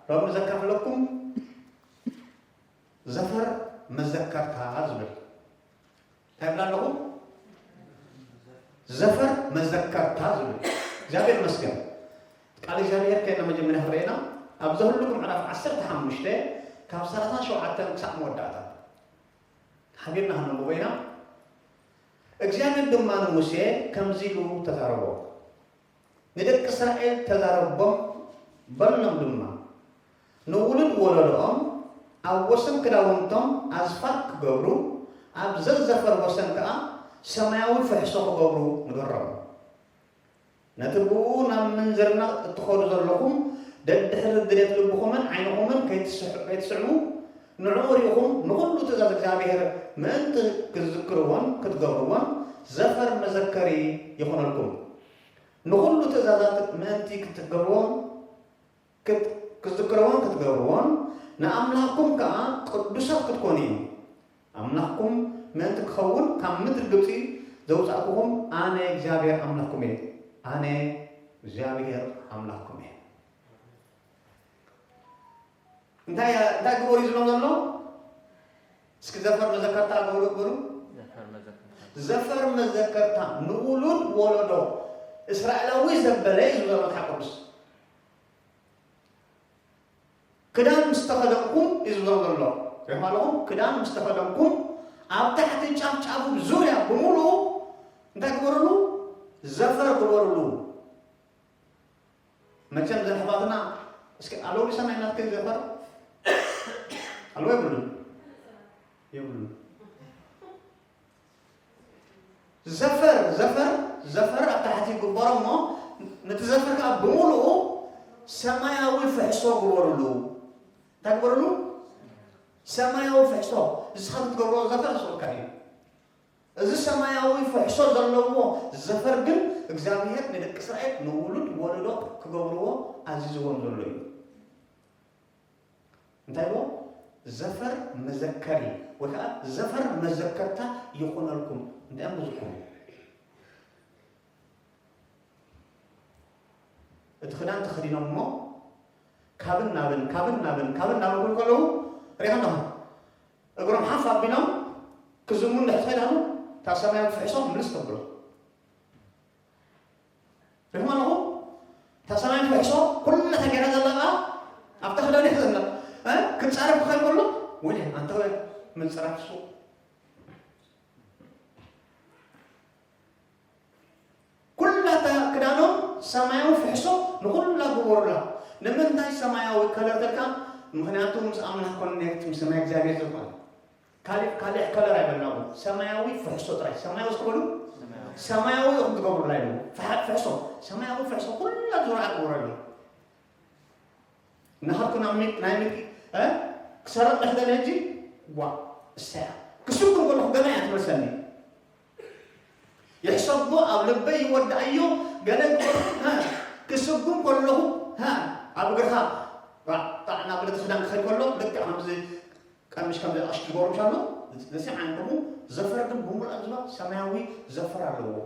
ሎሚ ዘካፍለኩም ዘፈር መዘከርታ ዝብል እንታይ ይብላ ኣለኹ? ዘፈር መዘከርታ ዝብል። እግዚኣብሔር ይመስገን። ቃል እግዚኣብሔር ከይና መጀመርያ ክረኤና ኣብ ዘህልቁ ምዕራፍ ዓሰርተ ሓሙሽተ ካብ ሰላሳ ሸውዓተ ክሳዕ መወዳእታ ሓቢርና ከነንብቦ ኢና። እግዚኣብሔር ድማ ንሙሴ ከምዚ ኢሉ ተዛረቦ። ንደቂ እስራኤል ተዛረቦም፣ በሎም ድማ፣ ንውሉድ ወለዶኦም ኣብ ወሰን ክዳውንቶም ኣዝፋር ክገብሩ፣ ኣብ ዘዘፈር ወሰን ከኣ ሰማያዊ ፍሕሶ ክገብሩ ንገሮም። ነቲ ብኡ ናብ ምንዝርና እትኸዱ ዘለኹም ደድሕሪ ድሌት ልብኹምን ዓይንኹምን ከይትስሕ-፣ ከይትስዕቡ፣ ንዕኡ ርኢኹም ንኹሉ ትእዛዝ እግዚኣብሔር ምእንቲ ክትዝክርዎን ክትገብርዎን ዘፈር መዘከሪ ይኹነልኩም። ንኹሉ ትእዛዛት ምእንቲ ክትገብርዎን ክት-፣ ክትዝክርዎን ክትገብርዎን፣ ንኣምላኽኩም ከኣ ቅዱሳት ክትኮኑ እዩ። ኣምላኽኩም ምእንቲ ክኸውን ካብ ምድሪ ግብጺ ዘውጻእኩኹም ኣነ እግዚኣብሔር ኣምላኽኩም እየ። ኣነ እግዚኣብሔር ኣምላኽኩም እየ። እንታይ፣ እንታይ ግበሩ እዩ ዝብሎም ዘሎ? እስኪ ዘፈር መዘከርታ ግበሩ፣ ግበሩ። ዘፈር መዘከርታ። ዘፈር መዘከርታ ንውሉድ ወለዶ እስራኤላዊ ዘበለ እዩ ዝብሎ መጽሓፍ ቅዱስ። ክዳን ምስ ተኸደንኩም እዩ ዝብሎም ዘሎ። ሪኢኹም ኣለኹም? ክዳን ምስ ተኸደንኩም ኣብ ታሕቲ ጫፍ ጫፉ ዙርያ ብምሉኡ እንታይ ግበሩሉ? ዘፈር ግበሩሉ። መቸም ዘሕዋትና እስኪ ኣለዉ ሊሰናይ ናትከ ዘፈር ኣለዎ የብሉን? የብሉን። ዘፈር፣ ዘፈር፣ ዘፈር ኣብ ታሕቲ ይግበሮ እሞ ነቲ ዘፈር ከኣ ብምሉኡ ሰማያዊ ፍሕሶ ግበሩሉ። እንታይ ግበሩሉ? ሰማያዊ ፍሕሶ። ንስኻ ክትገብሮ ዘፈር ስኡልካ እዩ። እዚ ሰማያዊ ፍሕሶ ዘለዎ ዘፈር ግን እግዚኣብሔር ንደቂ እስራኤል ንውሉድ ወለዶ ክገብርዎ ኣዚዝዎም ዘሎ እዩ። እንታይ ብሎ? ዘፈር መዘከሪ ወይ ከዓ ዘፈር መዘከርታ ይኹነልኩም። እንታይ እዮም ብዙኩም? እቲ ክዳን ተኸዲኖም እሞ ካብን ናብን፣ ካብን ናብን፣ ካብን ናብን ክብሉ ከለዉ ሪኢኻ ኣለኹ። እግሮም ሓፍ ኣቢሎም ክዝሙ እንድሕር ተኸይዳሉ እታ ሰማያዊ ፍሕሶ ምልስ ተብሎ። ሪኢኹም ኣለኹ? እታ ሰማያዊ ፍሕሶ ኩላ ተገይራ ዘላ ከኣ ኣብታ ክዳን እያ ዘላ። እ? ክጻረፍ ክኸይድ ከሎ፣ ወይኔ፣ ኣንተ ወይ ምንጽራፍ ሱቕ። ኩላ እታ ክዳኖም ሰማያዊ ፍሕሶ ንኹላ ግበሩላ። ንምንታይ ሰማያዊ ከለር ተልካ? ምኽንያቱ ምስ ኣምላኽ ኮኔክት፣ ምስ ናይ እግዚኣብሔር ዝኾነ። ካልእ፣ ካልእ ከለር ኣይበልናኹም። ሰማያዊ ፍሕሶ ጥራይ። ሰማያዊ እስኪ በሉ። ሰማያዊ። ሰማያዊ ኢኹም ትገብሩላ ኢሉ። ፍሓ-፣ ፍሕሶ። ሰማያዊ ፍሕሶ ኩላ ዙርያ ግበረሉ። እናኸድኩ ናብ ሚ-፣ ናይ ሚኪ፣ እ? ክሰርቕ ደሕደለ ሕጂ፣ ዋ፣ እሰያ። ክስጉም ከለኹ ገና እያ ትመልሰኒ። ይሕሰቦ ኣብ ልበይ ይወድኣዮ፣ ገለ ግበሩ፣ ሃ፣ ክስጉም ከለኹ፣ ሃ፣ ኣብ እግርኻ፣ ዋ፣ ጣዕ እናበለ እቲ ክዳን ክኸድ ከሎ፣ ልክዕ ከምዚ ቀምሽ ከምዚ ኣሽቱ ዝገብሩ ምሻሎ፣ እዚ ዓይነቱ ዘፈር ግን ብምሉእ ዝባ ሰማያዊ ዘፈር ኣለዎ።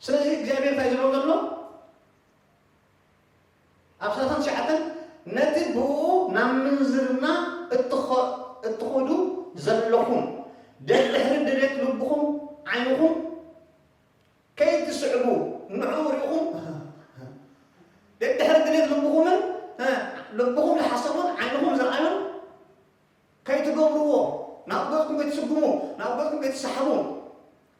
ስለዚ እግዚኣብሔር እንታይ ዝብሎ ዘሎ? ኣብ ሰላሳን ትሽዓተን ነቲ ብኡ ናብ ምንዝርና እትኸ-፣ እትኸዱ ዘለኹም፣ ደድሕሪ ድሌት ልብኹም ዓይንኹም ከይትስዕቡ፣ ንዕኡ ርኢኹም፣ ደድሕሪ ድሌት ልብኹምን፣ ልብኹም ዝሓሰቦን ዓይንኹም ዝረኣዮን ከይትገብርዎ፣ ናብ ገጽኩም ከይትስጉሙ፣ ናብ ገጽኩም ከይትሰሓቡ፣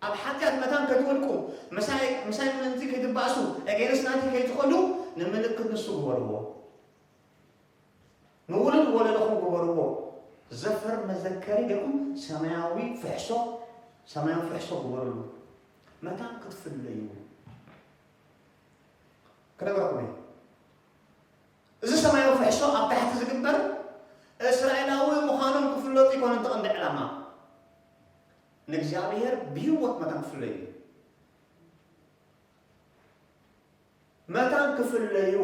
ኣብ ሓጢኣት መታን ከይትወድቁ፣ ምሳይ፣ ምሳይ ምእንቲ ከይትባእሱ፣ against ናተይ ከይትኸዱ፣ ንምልክት ንሱ ግበርዎ። ንውሉድ ወለዶኹም ግበርዎ። ዘፈር መዘከሪ ገይርኩም ሰማያዊ ፍሕሶ፣ ሰማያዊ ፍሕሶ ግበርሉ። መታን ክትፍለዩ። ክነግረኩም እየ። እዚ ሰማያዊ ፍሕሶ ኣብ ታሕቲ ዝግበር እስራኤላዊ ምዃኖም ክፍለጡ ይኮነ እቲ ቀንዲ ዕላማ። ንእግዚኣብሔር ብህይወት መታን ክፍለዩ። መታን ክፍለዩ።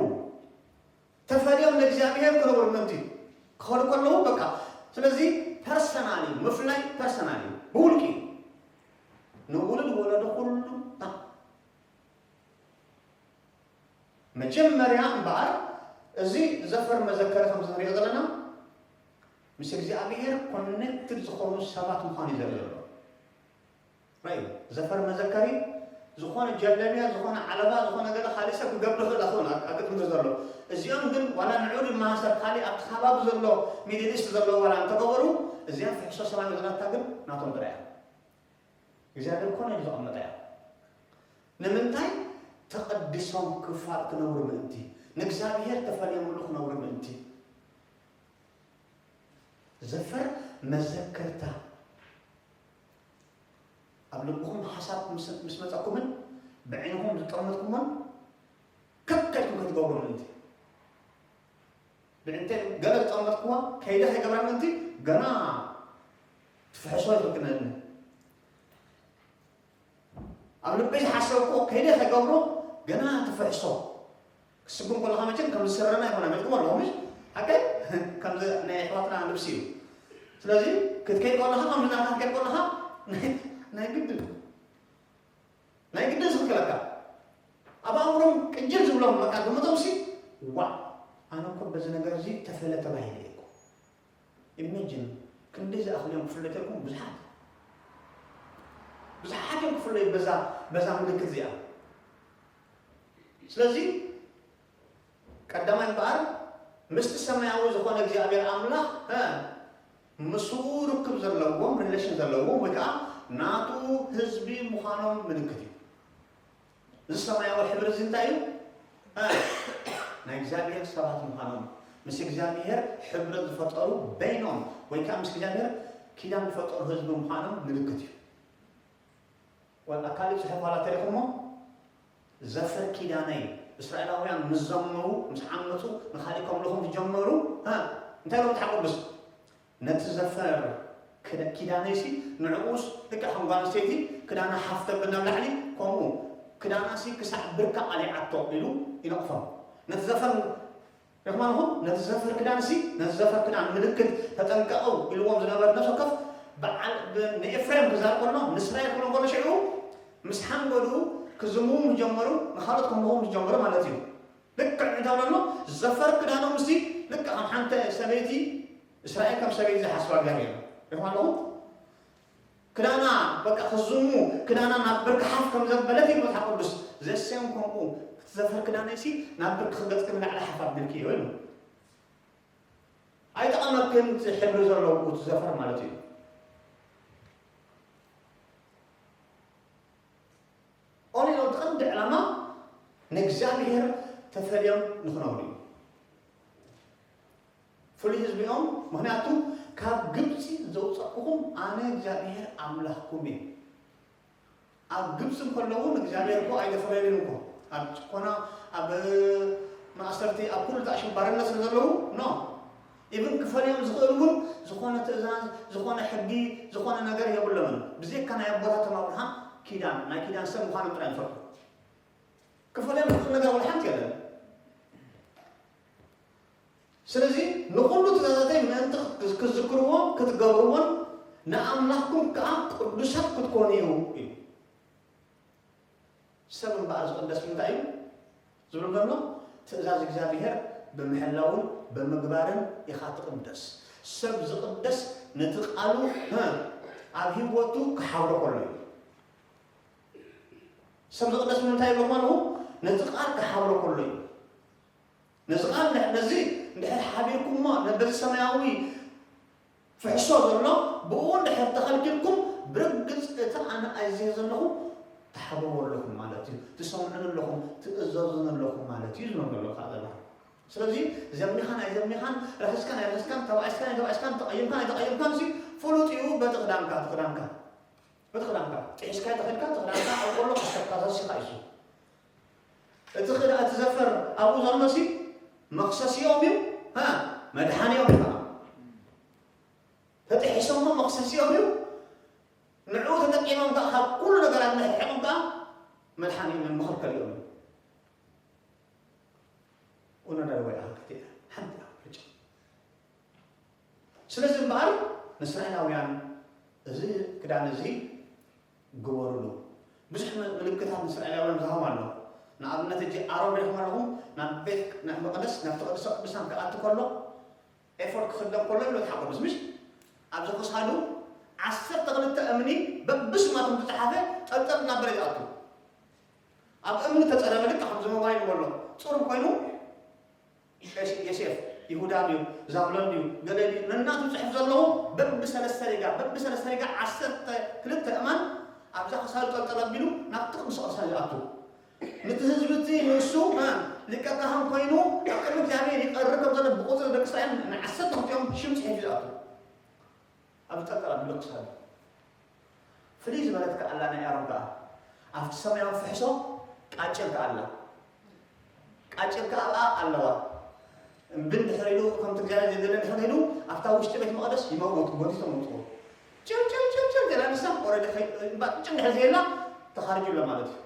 ተፈልዮም ንእግዚኣብሔር ክነብሩ ምእንቲ ክኸዱ ከለዉ በቃ። ስለዚ ፐርሰናል እዩ፣ ምፍላይ ፐርሰናል እዩ፣ ብውልቂ እዩ። ንውሉድ ወለዶ ኩሉ ታ-፣ መጀመርያ እምበኣር፣ እዚ ዘፈር መዘከሪ ከም ንሪኦ ዘለና፣ ምስ እግዚኣብሔር ኮኔክትድ ዝኾኑ ሰባት ምዃኑ እዩ ዘርኢ ዘሎ። ራእዩ፣ ዘፈር መዘከሪ ዝኾነ ጀለቢያ፣ ዝኾነ ዓለባ፣ ዝኾነ ገለ ካልእ ሰብ ክገብር ይኽእል ኣይኽእል፣ ኣብ ግጥሚ ዘሎ። እዚኦም ግን ዋላ ንዑ ድማ ሰብ ካልእ ኣብቲ ከባቢ ዘሎ፣ ሚድል ኢስት ዘሎ ዋላ እንተገበሩ፣ እዚኣ ፍሕሶ ሰማይ ዝለኣታ ግን ናቶም ጥራይ እያ። እግዚኣብሔር ኮነ እዩ ዘቐመጠ እያ። ንምንታይ? ተቐዲሶም ክፋል ክነብሩ ምእንቲ፣ ንእግዚኣብሔር ተፈልዮምሉ ክነብሩ ምእንቲ። ዘፈር መዘከርታ ኣብ ልብኹም ሓሳብ ምስ መጸኩምን ብዕይንኹም ዝጠመትኩሞን ከከድኩም ክትገብሩ ምእንቲ። ብዕንተ ገለ ዝጠመትኩዋ ከይደ ከይገብራ ምእንቲ ገና ትፍሕሶ ይፍትነኒ። ኣብ ልበይ ዝሓሰብኩ ከይደ ከገብሮ ገና ትፍሕሶ ክስጉም ከለኻ መቸም ከም ዝስረና ይኾነ መጥኩም ኣለኹ ምሽ ሓቀ ከምዚ ናይ ኣሕዋትና ልብሲ እዩ። ስለዚ ክትከይድ ከለኻ ከም ዝናታ ክትከይድ ከለኻ ናይ ግድን ናይ ግድን ዝኽክለካ ኣብ ኣእምሮም ቅጅል ዝብሎም በቃ ግምቶም ሲ ዋ ኣነ እኮ በዚ ነገር እዚ ተፈለ ተባሂለ እኮ ኢሜጅን ክንደይ ዝኣኽል እዮም ክፍለተልኩም ብዙሓት ብዙሓት እዮም ክፍለዩ በዛ በዛ ምልክት እዚኣ። ስለዚ ቀዳማይ እምበኣር ምስቲ ሰማያዊ ዝኾነ እግዚኣብሔር ኣምላኽ ምስኡ ርክብ ዘለዎም ሪሌሽን ዘለዎም ወይ ከዓ ናቱ ህዝቢ ምዃኖም ምልክት እዩ። እዚ ሰማያዊ ሕብሪ እዚ እንታይ እዩ? ናይ እግዚኣብሔር ሰባት ምዃኖም ምስ እግዚኣብሔር ሕብረት ዝፈጠሩ በይኖም ወይ ከዓ ምስ እግዚኣብሔር ኪዳን ዝፈጠሩ ህዝቢ ምዃኖም ምልክት እዩ። ወላ ካልእ ጽሑፍ ዋላ ተሪኹሞ ዘፈር ኪዳነይ እስራኤላውያን ምስ ዘመዉ ምስ ዓመፁ ንኻሊእ ከምልኹም ዝጀመሩ እንታይ ኢሎም መጽሓፍ ቅዱስ ነቲ ዘፈር ኪዳነይሲ ንዕኡስ ልክዕ ከም ጓል ኣንስተይቲ ክዳና ሓፍ ተብል ናብ ላዕሊ ከምኡ ክዳናሲ ክሳዕ ብርካ ኣሊዓቶ ኢሉ ይነቕፎም። ነቲ ዘፈር ርሕማንኹም ነቲ ዘፈር ክዳንሲ ነቲ ዘፈር ክዳን ምልክት ተጠንቀቐው ኢልዎም ዝነበረ ነፍሲ ወከፍ በዓል ንኤፍሬም ክዛር ከሎ ንስራኤል ክብሎ ከሎ ሽዑ ምስ ሓንጎዱ ክዝምዉ ምስ ጀመሩ ንኻልኦት ከምልኹም ምስ ጀመሩ ማለት እዩ። ልክዕ እንታይ ኣሎ ዘፈር ክዳኖም ምስቲ ልክዕ ከም ሓንቲ ሰበይቲ እስራኤል ከም ሰበይቲ ዝሓስባ እግዚኣብሔር ርሕማንኹም ክዳና በቃ ክዝሙ ክዳና ናብ ብርኪ ሓፍ ከም ዘበለት እዩ መጽሓፍ ቅዱስ ዘሰም ኮንኩ ክትዘፈር ክዳነይሲ ናብ ብርኪ ክገጽ ንላዕሊ ሓፍ ኣቢልኪ እዩ ኢሉ ኣይጠቐመክን እቲ ሕብሪ ዘለዎ እቲ ዘፈር ማለት እዩ። ኦሊኖ ቀንዲ ዕላማ ንእግዚኣብሔር ተፈልዮም ንክነብሩ እዩ። ፍሉይ ህዝቢ እዮም። ምክንያቱ ካብ ግብፂ ዘውፀእኩኹም ኣነ እግዚኣብሔር ኣምላኽኩም እየ። ኣብ ግብፂ እንከለዉ ንእግዚኣብሔር እኮ ኣይተፈለዩን እኮ ኣብ ጭኮና ኣብ ማእሰርቲ ኣብ ኩሉ ተኣሽም ባርነት ስለ ዘለዉ ኖ ኢቭን ክፈልዮም ዝኽእል እውን ዝኾነ ትእዛዝ ዝኾነ ሕጊ ዝኾነ ነገር የብሎምን። ብዘይካ ናይ ኣቦታቶም ኣብርሃም ኪዳን ናይ ኪዳን ሰብ ምዃኖም ጥራይ ንፈልጡ። ክፈልዮም ዝኽእል ነገር ወላ ሓንቲ የለን። ስለዚ ንኹሉ ትእዛዛተይ ምእንቲ ክትዝክርዎ ክትገብርዎን ንኣምላኽኩም ከዓ ቅዱሳት ክትኮኑ እዩ እዩ። ሰብ እምበኣር ዝቕደስ ምንታይ እዩ ዝብል ዘሎ ትእዛዝ እግዚኣብሔር ብምሕላውን ብምግባርን ኢኻ ትቕደስ። ሰብ ዝቕደስ ነቲ ቃሉ ኣብ ህይወቱ ክሓብሮ ከሎ እዩ። ሰብ ዝቕደስ ምንታይ ይብሎ ማለት ነቲ ቃል ክሓብሮ ከሎ እዩ። ነዚ ቃል ነዚ እንድሕር ሓቢርኩሞ በዚ ሰማያዊ ፍሕሶ ዘሎ ብኡ እንድሕር ተኸልኪልኩም ብርግፅ እቲ ኣነ ኣዝየ ዘለኹ ትሓብርዎ ኣለኹም ማለት እዩ። ትሰምዑን ኣለኹም ትእዘዙን ኣለኹም ማለት እዩ ዝነግረሉ ካብ ዘለኹ። ስለዚ ዘሚኻን ኣይዘሚኻን ረኸስካን ኣይረኸስካን ተባዒስካን ኣይተባዒስካን ተቐይምካን ኣይተቐይምካን ሲ ፍሉጥ እዩ። በቲ ክዳንካ እቲ ክዳንካ በቲ ክዳንካ ጥሒስካ ተኸድካ እቲ ክዳንካ ኣብ ቆሎ ከሰካ ዘሲኻ እዩ። እቲ ክዳ እቲ ዘፈር ኣብኡ ዘሎ ሲ መኽሰሲኦም እዩ። መድሓኒኦም እዩ። ተጥሒሶሞ መኽሰሲኦም እዩ። ንዕኡ ተጠቂሞም ከዓ ካብ ኩሉ ነገራት ንሕሕቆም ከዓ መድሓኒኦም እዮም መኸልከሊኦም እዩ። ኡነዳድ ወይ ኣክልቲ ሓንቲ ምርጫ። ስለዚ እምበኣር ንእስራኤላውያን እዚ ክዳን እዚ ግበሩሉ። ብዙሕ ምልክታት ንእስራኤላውያን ዝሃቦም ኣሎ። ንኣብነት፣ ሕጂ ኣሮን ርኢኹም ኣለኹም፣ ናብ ቤት፣ ናብ መቕደስ፣ ናብቲ ቅዱስ ቅዱሳን ክኣቱ ከሎ፣ ኤፎድ ክኽደን ከሎ ይብሎ መጽሓፍ ቅዱስ፣ ምሽ? ኣብዚ ክሳዱ ዓሰርተ ክልተ እምኒ በብስማቶም ዝተጻሕፈ ጠልጠል እናበለ ይኣቱ። ኣብ እምኒ ተጸረበ፣ ልክዕ ከምዚ ሞባይል ኣሎ። ጽሩብ ኮይኑ፣ ዮሴፍ፣ ይሁዳ ድዩ፣ ዛብሎን ድዩ፣ ገለ ድዩ፣ ነናቱ ጽሑፍ ዘለዎ በብሰለስተ ሪጋ፣ በብሰለስተ ሪጋ ዓሰርተ ክልተ እማን ኣብዛ ክሳዱ ጠልጠል ኣቢሉ ናብቲ ቅዱስ ቅዱሳን ይኣቱ። ነቲ ህዝቢ እቲ ንሱ፣ እ፣ ሊቀ ካህን ኮይኑ ኣብ ቅድሚ እግዚኣብሔር ይቐርብ ከም ዘሎ ብቁጽሪ ደቂ እስራኤል ንዓሰርተ ክልቲኦም ሽም ጽሒፉ ይኣቱ። ኣብ ጠልጠል ኣቢሉ ክሳዱ። ፍልይ ዝበለት ከኣ ኣላ ናይ ኣሮን ከኣ። ኣብቲ ሰማያዊ ፍሕሶ ቃጭል ከኣ ኣላ። ቃጭል ከኣ ኣብኣ ኣለዋ። እምቢ እንድሕር ኢሉ፣ ከምቲ እግዚኣብሔር ዘይደለ እንድሕር ኢሉ፣ ኣብታ ውሽጢ ቤት መቕደስ ይመውት፣ ጎቲቶም መውጽዎ። ጭው፣ ጭው፣ ጭው፣ ጭው፣ ዘላ ንሳ፣ ወረደ ከይ-፣ እምባ ጭው እንድሕር ዘየላ፣ ተኻሪጁ ኣሎ ማለት እዩ።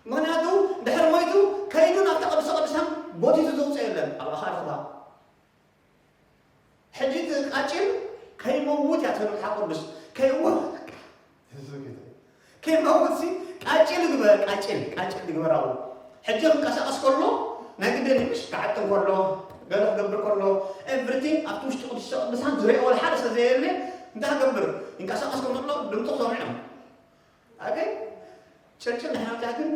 ምኽንያቱ፣ ድሕሪ ሞይቱ፣ ከይዱ ናብታ ቅዱሰ ቅዱሳን ጎቲቱ ዘውፅኦ የለን። ኣብ ኣኻ ኢኹ። ሕጂ እቲ ቃጭል ከይመውት እያ ትብል መጽሓፍ ቅዱስ። ከይመውት፣ ከይመውት ሲ ቃጭል ግበር፣ ቃጭል፣ ቃጭል ግበር ኣብኡ። ሕጂ ክንቀሳቐስ ከሎ ናይ ግድን እዩ፣ ምሽ ክዓጥን ከሎ፣ ገለ ክገብር ከሎ፣ ኤቭሪቲንግ ኣብቲ ውሽጢ ቅዱስ ቅዱሳን ዝርእዮ ወላ ሓደ ሰብ ዘየለ እንታይ ክገብር? ይንቀሳቐስ ከም ዘሎ ድምፁ ሰሚዖም። ኣገ ጨርቂ እንድሕር ኣውጺኣ ግን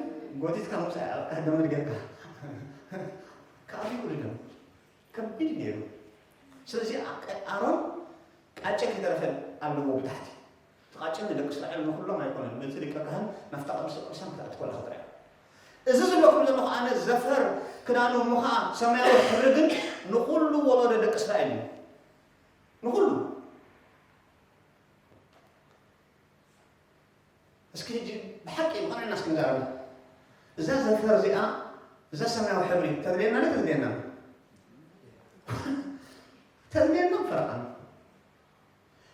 ጎቲትካ ምውጻእ እያ፣ ኣብ ቀደም ጌርካ። ካብ ይብሉ ደም ከቢድ ነይሩ። ስለዚ ኣ-፣ ኣሮን ቃጭል ከይተረፈ ኣለዎ ብታሕቲ። እቲ ቃጭል ንደቂ እስራኤል ንኹሎም ኣይኮነን፣ ነቲ ሊቀ ካህን ናብታ ቅድስተ ቅዱሳን ክትኣቱ ከላ ጥራይ። እዚ ዝብለኩም ዘለኹ ኣነ ዘፈር ክዳኑ እሞ ኸዓ ሰማያዊ ሕብሪ ግን ንኹሉ ወለዶ ደቂ እስራኤል እዩ። ንኹሉ። እስኪ ሕጂ ብሓቂ ብቐንዕና እስኪ ንዛረብ። እዛ ዘፈር እዚኣ፣ እዛ ሰማያዊ ሕብሪ ተድልየና ዶ ተድልየና? ተድልየና ፈረቓን።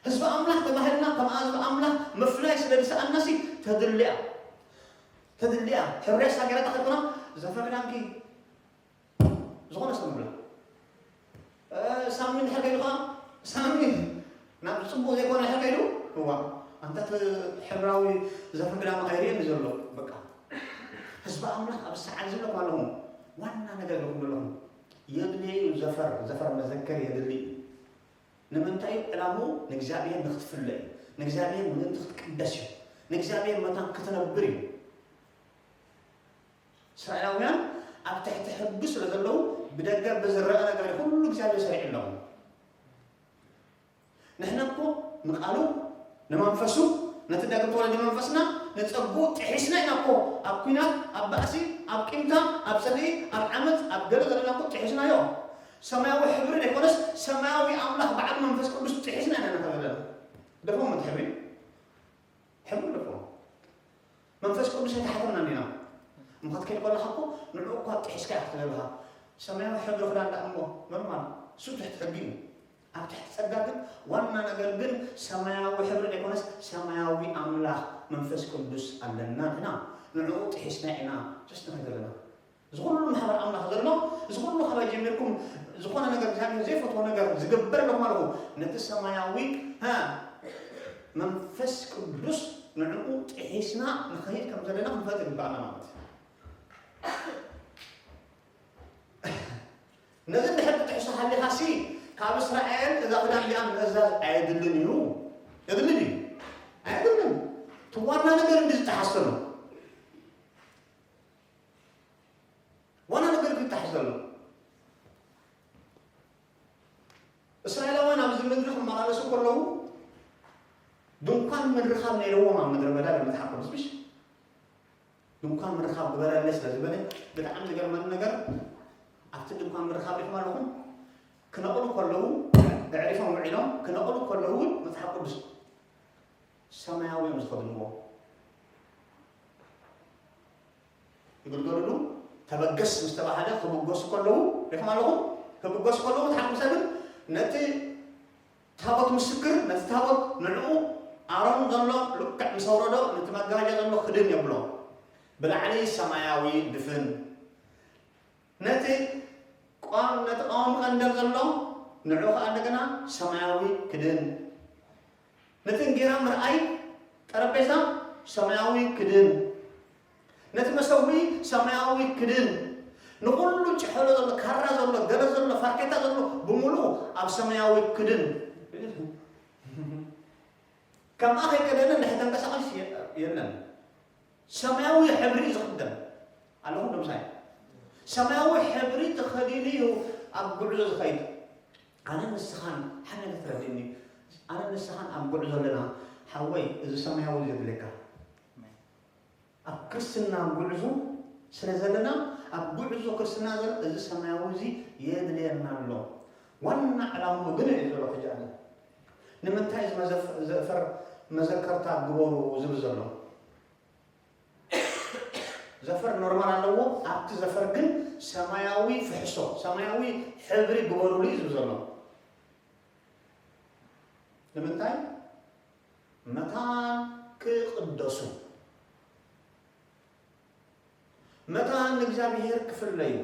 ህዝቢ ኣምላኽ ተባሂልና፣ ከም ህዝቢ ኣምላኽ ምፍላይ ስለ ዝሰኣንና ሲ ተድልያ። ተድልያ። ሕብርያ ሳገራ ተኸድና፣ ዘፈር ክዳንኪ ዝኾነ ሰብ ንብላ። እ፣ ሳሚ እንድሕር ከይዱ ኸዓ፣ ሳሚ ናብ ጽቡቕ ዘይኮነ እንድሕር ከይዱ፣ እዋ፣ ኣንታ እቲ ሕብራዊ ዘፈር ክዳኑ ኣይርእየኒ ዘሎ። በቃ፣ ህዝቢ ኣምላኽ ኣብ ሰዓት ዝብለኩም ኣለኹም፣ ዋና ነገር ኢለኩም ዘለኹም፣ የድልየ እዩ ዘፈር፣ ዘፈር መዘከር የድሊ እዩ። ንምንታይ እዩ? ዕላምኡ ንእግዚኣብሔር ንክትፍለ እዩ፣ ንእግዚኣብሔር ምእንቲ ክትቅደስ እዩ፣ ንእግዚኣብሔር መታን ክትነብር እዩ። እስራኤላውያን ኣብ ትሕቲ ሕጊ ስለ ዘለዉ ብደገ ብዝረአ ነገር ኩሉ እግዚኣብሔር ሰሪዑሎም። ንሕና እኮ ንቃሉ ንመንፈሱ ነቲ ዳግም ተወለደ መንፈስና ንጸግኡ ጥሒስና ኢና እኮ ኣብ ኲናት፣ ኣብ ባእሲ፣ ኣብ ቂምታ፣ ኣብ ጽልኢ፣ ኣብ ዓመጽ፣ ኣብ ገለ ዘለና እኮ ጥሒስናዮ። ሰማያዊ ሕብሪ ዘይኮነስ ሰማያዊ ኣምላኽ በዓል መንፈስ ቅዱስ ጥሒስና ኢና ነታ ዘለና። ደፎም እቲ ሕብሪ። ሕብሪ ኣለዎ። መንፈስ ቅዱስ ኣይተሓተምና እንዲና። እሞ ክትከይድ ከለኻ እኮ ንዕኡ እኳ ጥሒስካ ኢኻ ክትለብሃ። ሰማያዊ ሕብሪ ክዳን ደኣ እሞ ኖርማል፣ እሱ ትሕቲ ሕጊ እዩ። ኣብ ትሕቲ ጸጋ ግን ዋና ነገር ግን ሰማያዊ ሕብሪ ዘይኮነስ ሰማያዊ ኣምላኽ መንፈስ ቅዱስ ኣለና ንሕና። ንዕኡ ጥሒስና ኢና ጀስት ንኸይድ ዘለና። እዚ ኩሉ ማሕበር ኣምላኽ ዘሎ፣ እዚ ኩሉ ካባይ ጀሚርኩም ዝኾነ ነገር እግዚኣብሔር ዘይፈትዎ ነገር ዝገብር ኣለኹም ኣለኹ። ነቲ ሰማያዊ፣ ሃ፣ መንፈስ ቅዱስ ንዕኡ ጥሒስና ንኸይድ ከም ዘለና ክንፈልጥ ይግባኣና ማለት እዩ። ነዚ እንድሕር ትጥሕሶ ሃሊኻሲ፣ ካብ እስራኤል እዛ ክዳን እዚኣ ምእዛዝ ኣየድልን እዩ። የድልን እዩ? ኣየድልን። እቲ ዋና ነገር እንዲ ዝጠሓስ ዘሎ። ዋና ነገር ክጣሕ ዘሎ። እስራኤላውያን ኣብዚ ምድሪ ክመላለሱ ከለዉ ድንኳን ምርኻብ ነይርዎም ኣብ ምድረ በዳ ይብል መጽሓፍ ቅዱስ፣ ምሽ? ድንኳን ምርኻብ ግበረለይ ስለ ዝበለ፣ ብጣዕሚ ዝገርመኒ ነገር፣ ኣብቲ ድንኳን ምርኻብ ሪኢኹም ኣለኹም? ክነቕሉ ከለዉ፣ ኣዕሪፎም ውዒሎም ክነቕሉ ከለዉ እውን መጽሓፍ ቅዱስ ሰማያዊ እዮም ዝኸድንዎ። ይግልገሉሉ። ተበገስ ምስ ተባሃለ ክብገሱ ከለዉ ሪኢኹም ኣለኹም? ክብገሱ ከለዉ እቲ ሓሙሳ ግን ነቲ ታቦት ምስክር፣ ነቲ ታቦት ንዕኡ ኣሮን ዘሎ ልክዕ ምስ ኣውረዶ ነቲ መጋረጃ ዘሎ ክድን የብሎ። ብላዕሊ ሰማያዊ ድፍን፣ ነቲ ቋም-፣ ነቲ ቀዋሚ ቀንደል ዘሎ ንዕኡ ኸዓ እንደገና ሰማያዊ ክድን፣ ነቲ እንጌራ ምርኣይ ጠረጴዛ ሰማያዊ ክድን፣ ነቲ መሰዊ ሰማያዊ ክድን፣ ንኹሉ ጭሕሎ ዘሎ፣ ካራ ዘሎ፣ ገለ ዘሎ፣ ፋርኬታ ዘሎ ብምሉኡ ኣብ ሰማያዊ ክድን። ከምኣ ከይቀደደ እንድሕር ተንቀሳቐስ የ-፣ የለን። ሰማያዊ ሕብሪ እዩ ዝኽደን። ኣለኹም ዶ ምሳይ? ሰማያዊ ሕብሪ ተኸዲኑ እዩ ኣብ ጉዕዞ ዝኸይድ። ኣነ ንስኻን ሓደ ነገር ተረድእኒ። ኣነ ንስኻን ኣብ ጉዕዞ ኣለና። ሓወይ፣ እዚ ሰማያዊ እዩ ዘድልየካ። ኣብ ክርስትና ጉዕዞ ስለ ዘለና፣ ኣብ ጉዕዞ ክርስትና ዘሎ እዚ ሰማያዊ እዚ የድልየና ኣሎ። ዋና ዕላምኡ ግን እዩ ዘሎ ሕጂ ኣነ። ንምንታይ እዚ መዘፍ-፣ ዘፈር መዘከርታ ግበሩ ዝብል ዘሎ? ዘፈር ኖርማል ኣለዎ። ኣብቲ ዘፈር ግን ሰማያዊ ፍሕሶ፣ ሰማያዊ ሕብሪ ግበሩሉ እዩ ዝብል ዘሎ። ንምንታይ? መታን ክቕደሱ፣ መታን ንእግዚኣብሔር ክፍለዩ።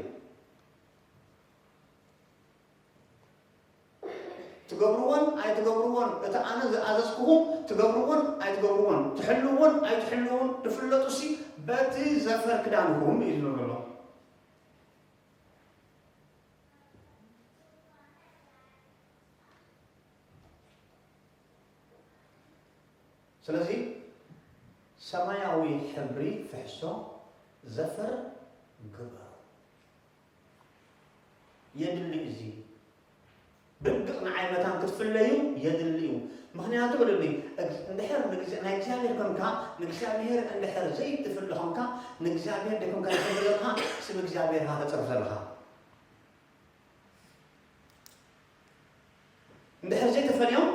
ትገብርዎን ኣይትገብርዎን፣ እቲ ኣነ ዝኣዘዝኩኹም ትገብርዎን ኣይትገብርዎን፣ ትሕልዎን ኣይትሕልዎን ትፍለጡሲ በቲ ዘፈር ክዳንኩም እዩ ዝብል ዘሎ። ስለዚ ሰማያዊ ሕብሪ ፍሕሶ ዘፈር ግበሩ። የድሊ እዚ። ብርግጽ ንዓይ መታን ክትፍለዩ የድሊ እዩ። ምኽንያቱ በሉኒ፣ እግ-፣ እንድሕር ንግዝ-፣ ናይ እግዚኣብሔር ኮንካ፣ ንእግዚኣብሔር እንድሕር ዘይትፍለ ኾንካ፣ ንእግዚኣብሔር ደይ ኮንካ ትፍለ ዘለኻ፣ ስም እግዚኣብሔር ኢኻ ተጽርፍ ዘለኻ። እንድሕር ዘይተፈልዮም፣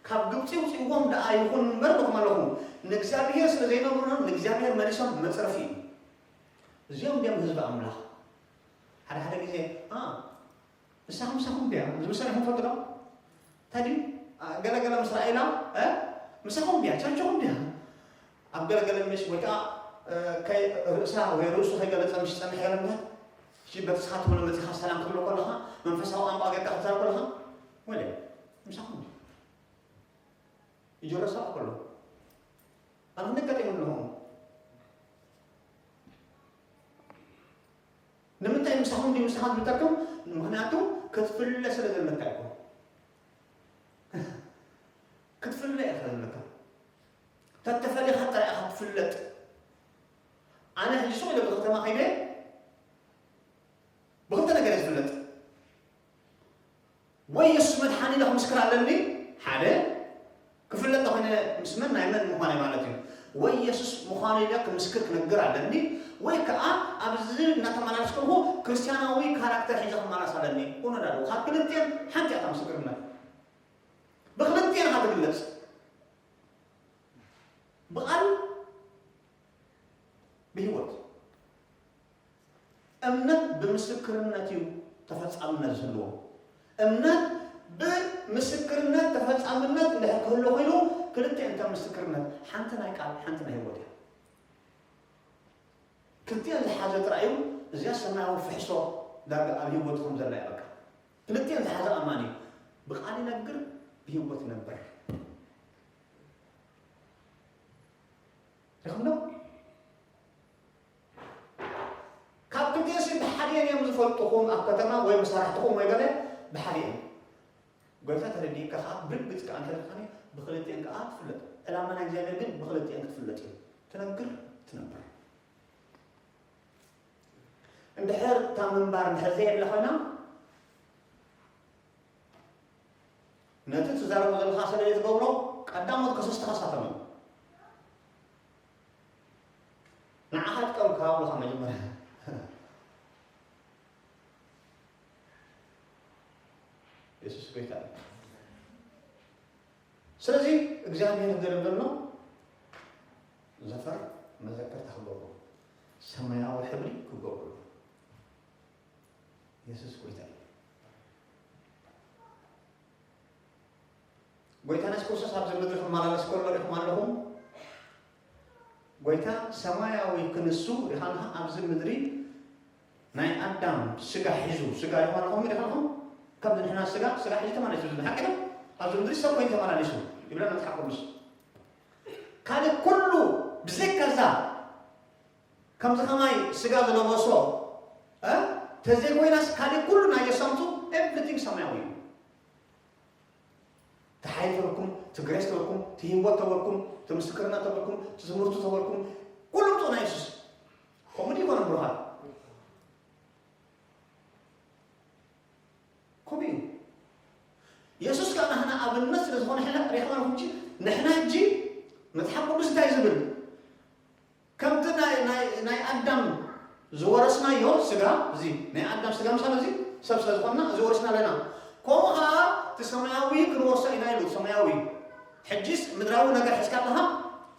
ካብ ግብጺ ውጽእዎም ደኣ ይኹን እምበር፣ በቶም ኣለኹም፣ ንእግዚኣብሔር ስለ ዘይነብሩና፣ ንእግዚኣብሔር መሊሶም መጽረፊ እዩ። እዚኦም ድዮም ህዝቢ ኣምላኽ? ሓደ ሓደ ግዜ፣ ኣ፣ ንሳኹም ምሳኹም ድያ? ዝብል ሰሚዕኩም ትፈልጡ ዶ? እንታይ ድዩ? ኣ፣ ገለ ገለ ምስ ራእይላ፣ እ? ምሳኹም ድያ? ቻንችኹም ድያ? ኣብ ገለ ገለ ምሽ ወይ ከኣ፣ እ፣ ከይ-፣ ርእሳ ወይ ርእሱ ከይገለጸ ምሽ ጸንሕ ገለ ምሽ፣ እሺ፣ በቲ ንስኻ ትብሎ መጺኻ ሰላም ክትብሎ ከለኻ፣ መንፈሳዊ ቋንቋ ጌርካ ክትዛረብ ከለኻ፣ ወለ፣ ምሳኹም ድዩ? ይጅረሳ ከሎ ኣነ ክንቀጥ የብልኹም። ንምንታይ ምሳኹም ድዩ ምሳኻ ዝብለኩም? ምኽንያቱ ክትፍለ ስለ ዘለካ እኮ። ክትፍለ ኢኻ ዘለካ። ተተፈሊኻ ጥራይ ኢኻ ትፍለጥ። ኣነ ሕጂ ሱቕ ኢለ ብከተማ ከይደ ብኽልተ ነገር እየ ዝፍለጥ። ወይ የሱስ መድሓኒ ኢለ ክምስክር ኣለኒ፣ ሓደ፣ ክፍለጥ እንተኾይነ ምስ መን ናይ መን ምዃነይ ማለት እዩ። ወይ የሱስ ምዃኑ ኢለ ክምስክር ክነግር ኣለኒ፣ ወይ ከኣ ኣብዚ እናተመላለስኩ ከለኹ ክርስትያናዊ ካራክተር ሒዘ ክመላለስ ኣለኒ። እውነት ኣለዎ። ካብ ክልቲኤን ሓንቲ እያ እታ ምስክርነት። ብክልቲኤን ኢኻ ትግለጽ። ብቓል፣ ብህይወት። እምነት ብምስክርነት እዩ ተፈጻምነት ዝህልዎ። እምነት ብምስክርነት ተፈጻምነት እንድሕር ክህሉ ኮይኑ፣ ክልቲኤን ከም ምስክርነት፣ ሓንቲ ናይ ቃል፣ ሓንቲ ናይ ህይወት እያ። ክልቲኤን ዝሓዘ ጥራይ እዩ፣ እዚኣ ሰማያዊ ፍሕሶ ዳርጋ ኣብ ህይወትኩም ዘላ እያ በቃ። ክልቲኤን ዝሓዘ ኣማኒ እዩ። ብቓል ይነግር፣ ብህይወት ይነብር። ርኢኹም ዶ? ካብ ክልቲኤንሲ ብሓዲኤን እዮም ዝፈልጡኹም፣ ኣብ ከተማ ወይ መሳርሕትኹም ወይ ገለ ብሓዲኤን። ጎይታ ተረዲእካ ኸዓ ብርግጽ ከኣ እንተደልካኒ ብክልቲኤን ከኣ ትፍለጥ። ዕላማ ናይ እግዚኣብሔር ግን ብክልቲኤን ክትፍለጥ እዩ። ትነግር፣ ትነብር። እንድሕር እታ ምንባር እንድሕር ዘየድላ ኮይና፣ ነቲ ትዛረቦ ዘለኻ ስለ ዘይትገብሮ፣ ቀዳሞት ከሰስትኻ ንሳቶም እዮም። ንዓኻ ጥቀምካ ብለኻ መጀመርያ። የሱስ ጎይታ እዩ። ስለዚ እግዚኣብሔር ዝደለ ዘሎ ዘፈር መዘከርታ ክገብሩ፣ ሰማያዊ ሕብሪ ክገብሩ። የሱስ ጎይታ እዩ። ጎይታና የሱስ ክርስቶስ ኣብዚ ምድሪ ክመላለስ ከሎ ርኢኹም ኣለኹም። ጎይታ ሰማያዊ ክንሱ ርኢኻና ኣብዚ ምድሪ ናይ ኣዳም ስጋ ሒዙ፣ ስጋ ርኢኹም ኣለኹም፣ ርኢኹም ኣለኹም። ከምዚ ንሕና ስጋ፣ ስጋ ሒዙ ተመላሊሱ፣ እዚ ሓቂ ነው። ኣብዚ ምድሪ ሰብ ኮይኑ ተመላሊሱ ይብለና መጽሓፍ ቅዱስ። ካልእ ኩሉ ብዘይካ እዛ ከምዚ ከማይ ስጋ ዝለበሶ እ? ተዘይኮይናስ ካሊእ ኩሉ ናይ የሳምቱ ኤቭሪቲንግ ሰማያዊ እዩ። ተሓይ ተበልኩም፣ ትግሬስ ተበልኩም፣ ትሂንቦት ተበልኩም፣ ትምስክርና ተበልኩም፣ ትትምህርቱ ተበልኩም፣ ኩሉ ምፁ ናይ የሱስ። ከምኡ ድዩ ይኮነ ብሩኻት? ከምኡ እዩ። የሱስ ከዓ ናህና ኣብነት ስለ ዝኾነ ሕና ሪኽና ንሕጂ ንሕና ሕጂ መጽሓፍ ቅዱስ እንታይ ዝብል ከምቲ ናይ ኣዳም ዝወረስናዮ ስጋ እዚ ናይ ኣዳም ስጋ ምሳሌ እዚ ሰብ ስለ ዝኾንና እዚ ወርስና ኣለና። ከምኡ ከዓ እቲ ሰማያዊ ክንወርሶ ኢና ኢሉ ሰማያዊ። ሕጂስ ምድራዊ ነገር ሕዝካ ኣለኻ፣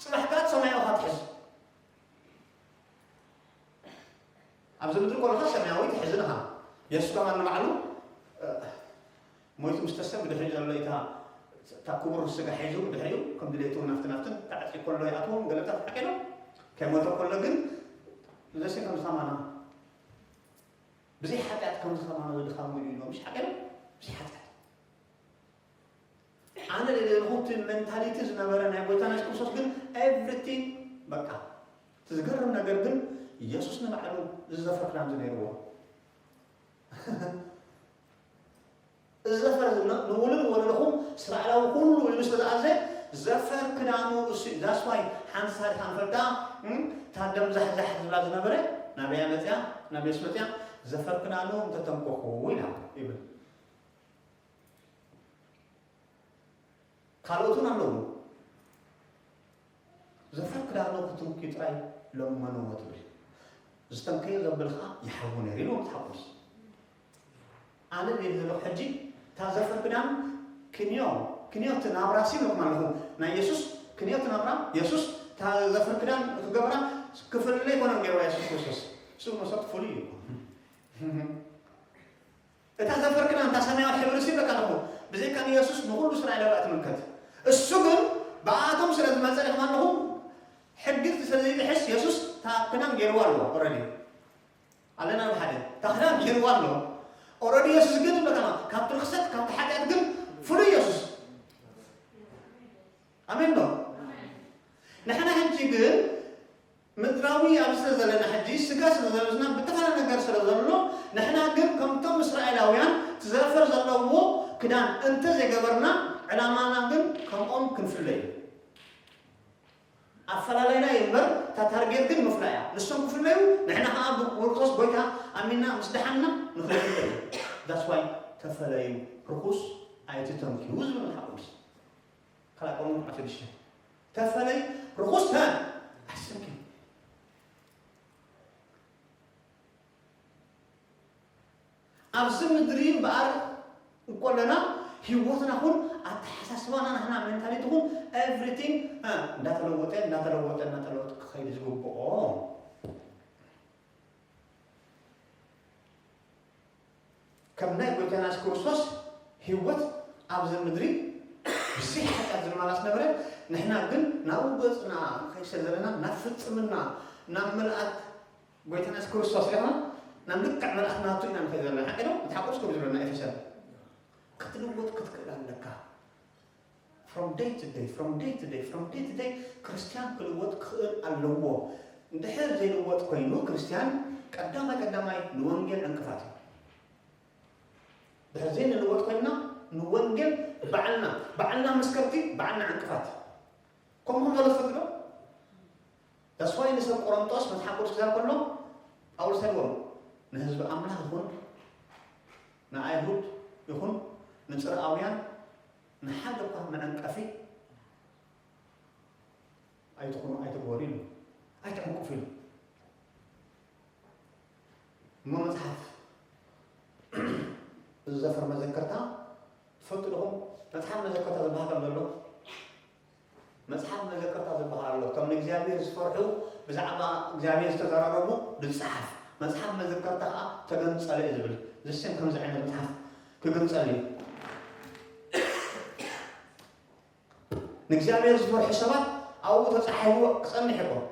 ፅባሕ ከዓ ሰማያዊ ካ ትሕዝ። ኣብዚ ምድሪ ኮለኻ ሰማያዊ ትሕዝን ኢኻ። የሱስ ከማን ንባዕሉ ሞይቱ ምስ ተሰብ ብድሕሪኡ ዘሎ እታ እታ ክቡር ስጋ ሒዙ ብድሕሪኡ ከም ድሌቱ ናፍቲ ናፍትን ተዓፂ ከሎ ይኣትዎም ገለታት ሓቂ ነው። ከይሞተ ከሎ ግን ዘሴ ከም ዝኸማና ብዘይ ሓጢኣት ከም ዝኸማና ዝድኻሙ ኢሉ ምሽ ሓቂ ነው። ብዘይ ሓጢኣት ኣነ ለለኹ እቲ ሜንታሊቲ ዝነበረ ናይ ጎይታና የሱስ ክርስቶስ ግን ኤቭሪቲንግ በቃ እቲ ዝገርም ነገር ግን ኢየሱስ ንባዕሉ ዝዘፈር ክዳን ዝነይርዎ እዚ ዘፈር ንውሉድ ወለድኹም እስራኤላዊ ኩሉ ኢሉ ስለ ዝኣዘ ዘፈር ክዳኑ እሱ እዩ። ዛስዋይ ሓንቲ ታሪክ ኣንፈልጣ እም፣ እታ ደም ዛሕዛሕ ዝብላ ዝነበረ ናበያ መፅያ ናበየስ መፅያ ዘፈር ክዳኑ እንተተንኮኹ ኢላ ይብል። ካልኦትን ኣለዉ። ዘፈር ክዳኑ ክትንክዩ ጥራይ ለመንዎ ትብል። ዝተንከየ ዘብል ኸዓ ይሓዊ ነይሩ ኢሉ መጽሓፍ ቅዱስ። ኣነ ድየ ዘለኹ ሕጂ እታ ዘፈር ክዳን ክንዮ ክንዮ እቲ ናብራ ሲ ኢለኩም ኣለኹ። ናይ የሱስ ክንዮ እቲ ናብራ የሱስ እታ ዘፈር ክዳን ክገብራ ክፍልለ ኣይኮነን ገይርዋ የሱስ ክርስቶስ። እሱ መሰረቱ ፍሉይ እዩ። እታ ዘፈር ክዳን እታ ሰማያዊ ሕብሪ ሲ በቃ ኣለኹ። ብዘይካ ንየሱስ ንኹሉ እስራኤላዊ እያ ትምልከት። እሱ ግን ብኣቶም ስለ ዝመጸ ኢኹም ኣለኹም ሕጊ ስለ ዘይጥሕስ የሱስ እታ ክዳን ገይርዋ ኣለዎ። ኦረዲ ኣለና ብሓደ እታ ክዳን ገይርዋ ኣለዎ። ኦረዲ የሱስ ግን በቃ ካብቲ ርክሰት ካብቲ ሓጢኣት ግን ፍሉይ የሱስ ኣሜን ዶ? ንሕና ሕጂ ግን ምድራዊ ኣብዚ ስለ ዘለና ሕጂ ስጋ ስለ ዘለብስና ብተፈላለየ ነገር ስለ ዘሎ ንሕና ግን ከምቶም እስራኤላውያን ትዘፈር ዘለዎ ክዳን እንተ ዘይገበርና ዕላማና ግን ከምኦም ክንፍለ እዩ። ኣፈላለይና እዩ እምበር እታ ታርጌት ግን ምፍላ እያ። ንሶም ክፍለዩ ንሕና ከዓ ብክርስቶስ ጎይታ ኣሚንና ምስ ደሓንና ንኽንፍለ እዩ። ዳስ ዋይ ተፈለዩ ርኩስ ኣይትተንክዩ ዝብል መጽሓፍ ቅዱስ። ካልኣይ ቆሮንቶስ ምዕራፍ ሽዱሽተ ተፈለይ ርኹስ ተ ኣሰኪ ኣብዚ ምድሪ እምበኣር እንኮለና ህይወትና ኹን ኣተሓሳስባና ናህና ሜንታሊቲ ኹን ኤቭሪቲንግ እንዳተለወጠ እንዳተለወጠ እንዳተለወጠ ክኸይድ ዝግብኦ ከም ናይ ጎይታና የሱስ ክርስቶስ ህይወት ኣብዚ ምድሪ ብዘይ ሓጢኣት ዝመላለስ ነበረ። ንሕና ግን ናብኡ ገጽና ንኸይድ ስለ ዘለና ናብ ፍጽምና ናብ ምልኣት ጎይታና የሱስ ክርስቶስ ኢና ናብ ልክዕ መልኣኽ ናቱ ኢና ንኸይድ ዘለና። ሓቂ ዶ? መጽሓፍ ቅዱስ ከምኡ ዝብለና ኤፌሶን ክትልወጥ ክትክእል ኣለካ። From day to day, from day to day, from day to day ክርስትያን ክልወጥ ክኽእል ኣለዎ። እንድሕር ዘይልወጥ ኮይኑ ክርስትያን ቀዳማይ ቀዳማይ ንወንጌል ዕንቅፋት እዩ። ድሕር ዘይንልወጥ ኮይንና ንወንጌል ባዕልና ባዕልና መስከርቲ ባዕልና ዕንቅፋት ከምኡ ከም ዘሎ ትፈልጡ ዶ? ተስፋይ ንሰብ ቆሮንጦስ መጽሓፍ ቅዱስ ክዛር ከሎ ጳውሎስ ተልዎም ንህዝቢ ኣምላኽ ይኹን ንኣይሁድ ይኹን ንጽርኣውያን ንሓደ እኳ መዐንቀፊ ኣይትኹኑ ኣይትግበሩ ኢሉ ኣይትዕንቅፉ ኢሉ እሞ መጽሓፍ እዚ ዘፈር መዘከርታ ትፈልጡ ዲኹም? መጽሓፍ መዘከርታ ዝበሃል ከም ዘሎ መጽሓፍ መዘከርታ ዝበሃል ኣሎ። እቶም ንእግዚኣብሔር ዝፈርሑ ብዛዕባ እግዚኣብሔር ዝተዛረቡ ዝጸሓፍ መጽሓፍ መዘከርታ ከዓ ተገንጸለ እዩ ዝብል ዝስም ከምዚ ዓይነት መጽሓፍ ክግንጸል እዩ። ንእግዚኣብሔር ዝፈርሑ ሰባት ኣብኡ ተጻሒፍዎ ክጸንሕ ይኮን።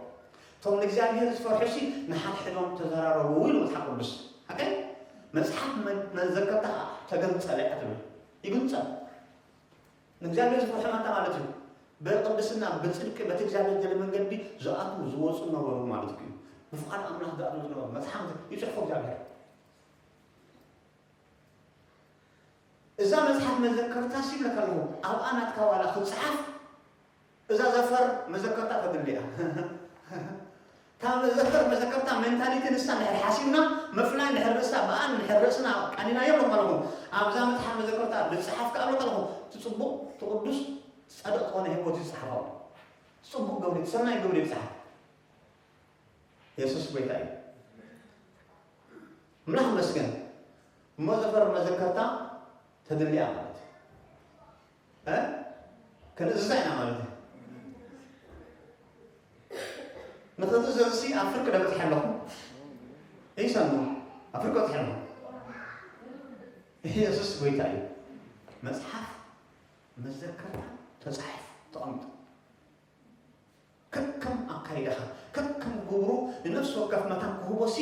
እቶም ንእግዚኣብሔር ዝፈርሑ ሲ ንሓድሕዶም ተዘራረቡ ኢሉ መጽሓፍ ቅዱስ። ሓቀይ መጽሓፍ መዘከርታ ከዓ ተገንጸለ እያ ትብል። ይግንጸል። ንእግዚኣብሔር ዝፈርሑ ማንታ ማለት እዩ። ብቅድስና ብጽድቂ በቲ እግዚኣብሔር ገለ መንገዲ ዝኣትዉ ዝወፁ ነበሩ ማለት እዩ። ብፍቓድ ኣምላኽ ዝኣምኑ ዝነበሩ መጽሓፍ ይጽሕፎ እግዚኣብሔር። እዛ መጽሓፍ መዘከርታ ሲ ይብለካ ኣለኹ፣ ኣብኣ ናትካ ዋላ ክትጽሓፍ እዛ ዘፈር መዘከርታ ተድልያ። ካብ ዘፈር መዘከርታ ሜንታሊቲ ንሳ እንድሕር ሓሲብና፣ ምፍላይ እንድሕር ርእሳ ብኣን እንድሕር ርእስና ቀኒናዮ ኣለኹ ኣለኹ፣ ኣብዛ መጽሓፍ መዘከርታ ዝጽሓፍ ከኣ ኣለኹ ኣለኹ፣ እቲ ጽቡቕ፣ እቲ ቅዱስ፣ ጸድቕ ዝኾነ ህይወት እዩ ዝጽሓፍ ኣሎ። ጽቡቕ ግብሪ፣ ሰናይ ግብሪ ይብጽሓ። የሱስ ጎይታ እዩ። ኣምላኽ ይመስገን። እሞ ዘፈር መዘከርታ ተድልያ ማለት እዩ። እ? ክንእዝዛ ኢና ማለት እዩ። ንኽትእዘዝሲ ኣብ ፍርቂ ዶ በጺሐ ኣለኹ? ይሰሙ። ኣብ ፍርቂ በጺሐ ኣለኹ። የሱስ ጎይታ እዩ። መጽሓፍ መዘከርታ ተጻሒፉ ተቐሚጡ። ከከም ኣካይዳኻ፣ ከከም ግብሩ ንነፍሲ ወከፍ መታን ክህቦ ሲ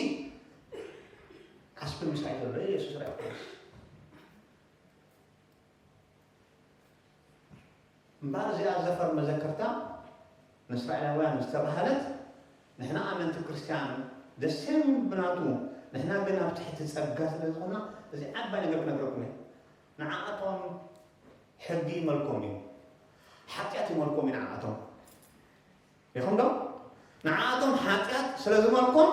ዓስቢ ምሳይ ዘሎ የሱስ ራእይ ጳውሎስ። እምበኣር እዚኣ ዘፈር መዘከርታ ንእስራኤላውያን ዝተባህለት፣ ንሕና ኣመንቲ ክርስትያን ደሴም ብናቱ፣ ንሕና ግን ኣብ ትሕቲ ጸጋ ስለ ዝኾና፣ እዚ ዓባይ ነገር ክነግረኩም እየ። ንዓኣቶም ሕጊ ይመልኮም እዩ። ሓጢኣት ይመልኮም እዩ ንዓኣቶም። ኢኹም ዶ? ንዓኣቶም ሓጢኣት ስለ ዝመልኮም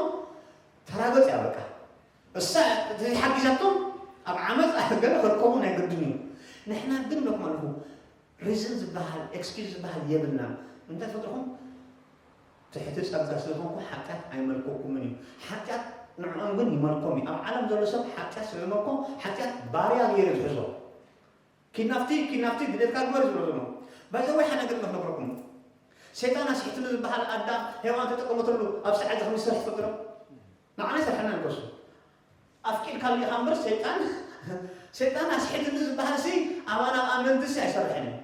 ተራገጽ እያ በቃ። እሳ እቲ ሓጊዛቶም ኣብ ዓመፅ ገለ ክርከቡ ናይ ግድን እዩ። ንሕና ግን ዶ ክመልኩ ሪዝን ዝበሃል ኤክስኪዝ ዝበሃል የብልናን። እንታይ ፈጥርኹም? ትሕቲ ጸጋ ስለ ዝኾንኩ ሓጢኣት ኣይመልከኩምን እዩ። ሓጢኣት ንዕኦም ግን ይመልኮም እዩ። ኣብ ዓለም ዘሎ ሰብ ሓጢኣት ስለ ዝመልኮም ሓጢኣት ባርያ ገይሩ ዝሕዞ። ኪናፍቲ ኪናፍቲ ድሌትካ ግበር ዝብሎ ዘሎ። ባይዘወይ ሓደ ነገር ክነግረኩም። ሰይጣን ኣስሒትሉ ዝበሃል ኣዳም ሄዋን ተጠቀመተሉ ኣብ ሰዓት ዝኽሚ ስራሕ ፈጥሮ። ንዓና ይሰርሐና ንከሱ። ኣፍቂድካ ሊኻ እምበር ሰይጣን ሰይጣን ኣስሒትሉ ዝበሃል ሲ ኣባና ኣብ ኣመንቲ ሲ ኣይሰርሕን እዩ።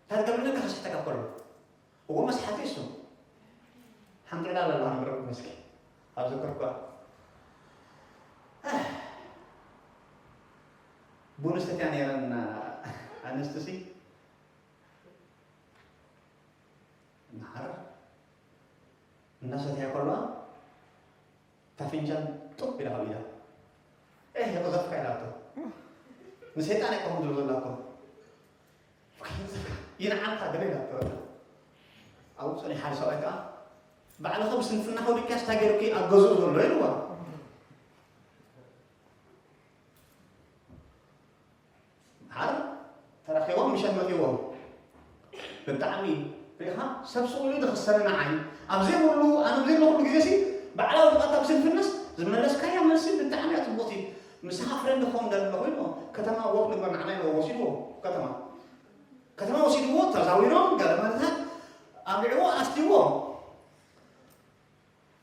እንታይ ትገብር ነገር ከስሕተካ ከሎ። እዎ መስሓቲ እሱ። ሓንቲ ዕላል ኣለዋ ነገረኩም እስኪ። ኣብ ዘከርኳ። ቡን ስተትያ ነይረን ኣንስቲ ሲ። እናሓረ እናሰትያ ከለዋ እታ ፍንጃል ጡብ ኢላ ካብ ኢዳ። ኤህ የቕዘፍካ ኢላቶ። ንሰይጣን ኣይኮኹም ዝብሎ ዘላቶ። ይንዓልካ ገለ ኢላቶ። ኣብኡ ጸኒሑ ሓደ ሰብኣይ ከኣ ባዕልኺ ብስንፍናኺ ወዲቅኪያስ እንታይ ገይሩኪ ኣብ ገዝኡ ዘሎ ኢልዋ። ሓር ተራኺቦም ምሸት መጺዎም። ብጣዕሚ ሪኢኻ ሰብ ስቕ ኢሉ ድኽሰኒ ንዓይ ኣብ ዘይብሉ ኣነ ኣብ ዘይለኹሉ ግዜ ሲ ባዕላ ወድቓታ ብስንፍናስ ዝመለስካያ መልሲ ብጣዕሚ እያ ጽቡቕቲ። ምሳኻ ፍሬንድ ክኸውን ደሊ ኣለኹ ኢልዎ። ከተማ ወክ ንግበር ንዓና ኢልዎ ወሲድዎ ከተማ። ከተማ ወሲድዎ ተዛዊሮም ገለ መለታት ኣብልዕዎ ኣስትይዎ።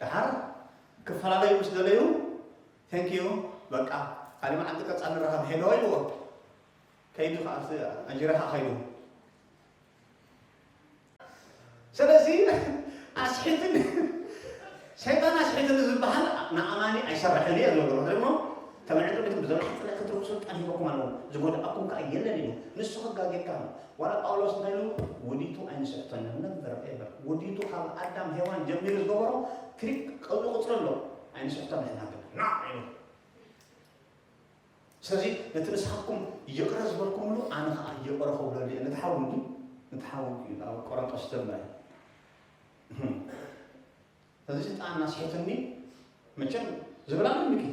ደሓር ክፈላለዩ ምስ ደለዩ ቴንክ ዩ በቃ ካሊእ መዓልቲ ቀጻሊ ንራኸብ ሄሎ ኢልዎ። ከይዱ ከዓ ኣጅረኻ ከይዱ። ስለዚ ኣስሒትን ሰይጣን ኣስሒትን ዝበሃል ንኣማኒ ኣይሰርሕን እየ ዝብሎ። ደግሞ ተመልዕቱ ቤት ብዘሎ ሓጥለ ክትርኩ ስልጣን ሂበኩም ኣለዎ። ዝጎድኣኩም ከዓ የለን ኢሉ ንሱ ክጋጌካ ነው። ዋላ ጳውሎስ እንታይ ኢሉ? ውዲቱ ኣይንስሕቶን ነበር ኤበር። ውዲቱ ካብ ኣዳም ሄዋን ጀሚሩ ዝገበሮ ትሪክ ቀብሉ ቁፅሪ ኣሎ። ኣይንስሕቶን ንሕና ግን ና ኢሉ። ስለዚ ነቲ ንስኻትኩም ይቕረ ዝበልኩምሉ ኣነ ከዓ ይቕረ ክብለሉ እየ። ነቲ ሓዊ እንዲ ነቲ ሓዊ እንዲ ኣብ ቆሮንጦስ ጀመረ። ስለዚ ስልጣን ኣስሒትኒ መቸም ዝብላ ምንድኪ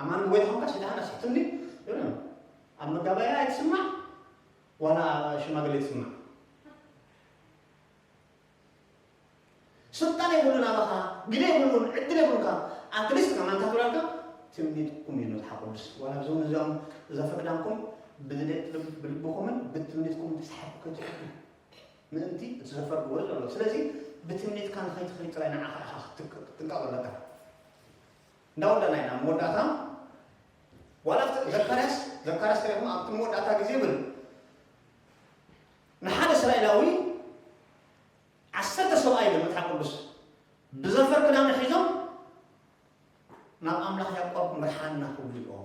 ኣማን ጎይታ ኾንካ ስልጣን ኣስሒትኒ ይብሉ። ኣብ መጋባያ ኣይትስማዕ ዋላ ሽማግሌ ትስማዕ። ስልጣን የብሉን ኣባኻ ግደ የብሉን ዕድል የብሉካ። ኣትሊስት ከማንታ ትብላልካ ትምኒትኩም እዩ መጽሓፍ ቅዱስ ዋላ እዞም እዚኦም ዘፈቅዳንኩም ብልብኹምን ብትምኒትኩም ተስሓብኩም ምእንቲ እቲ ዘፈር ክወዝ ኣሎ። ስለዚ ብትምኒትካ ንኸይትኸይድ ጥራይ ንዓኻ ኢኻ ክትጥንቀቕ ኣለካ። እንዳወዳና ኢና መወዳእታ ዋላ ኣብቲ ዘካርያስ ዘካርያስ ተሪኹም ኣብቲ መወዳእታ ግዜ ይብል ንሓደ እስራኤላዊ ዓሰርተ ሰብኣይ ይብል መጽሓፍ ቅዱስ ብዘፈር ክዳኑ ሒዞም ናብ ኣምላኽ ያዕቆብ ምርሓና ክብሉ እዮም።